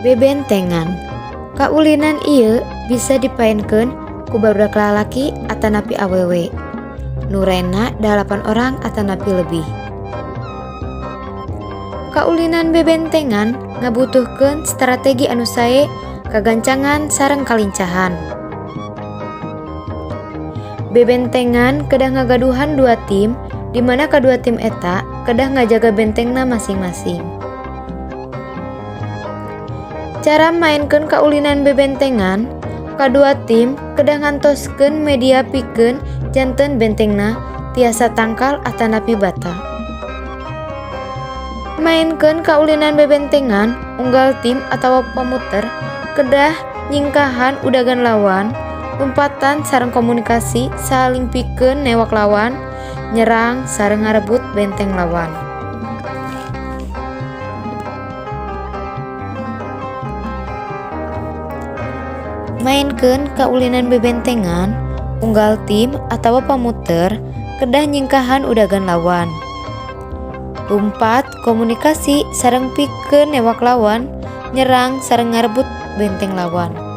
Bebentengan. Kaulinan ieu bisa dipaenkeun ku barudak lalaki atanapi awewe nu rena 8 orang atanapi lebih. Kaulinan bebentengan ngabutuhkeun strategi anu sae, kagancangan sareng kalincahan. Bebentengan kedah ngagaduhan dua tim, di mana kadua tim eta kedah ngajaga bentengna masing-masing. Cara maenkeun kaulinan bebentengan, kadua tim kedah ngantoskeun media pikeun janten bentengna tiasa tangkal atanapi bata. Maenkeun kaulinan bebentengan, unggal tim atawa pamuter kedah nyingkahan udagan lawan, lumpatan sareng komunikasi saling pikeun newak lawan, nyerang sareng ngarebut benteng lawan. Maenkeun kaulinan bebentengan, unggal tim atawa pamuter kedah nyingkahan udagan lawan, lumpat, komunikasi sareng pikeun newak lawan, nyerang sareng ngarebut benteng lawan.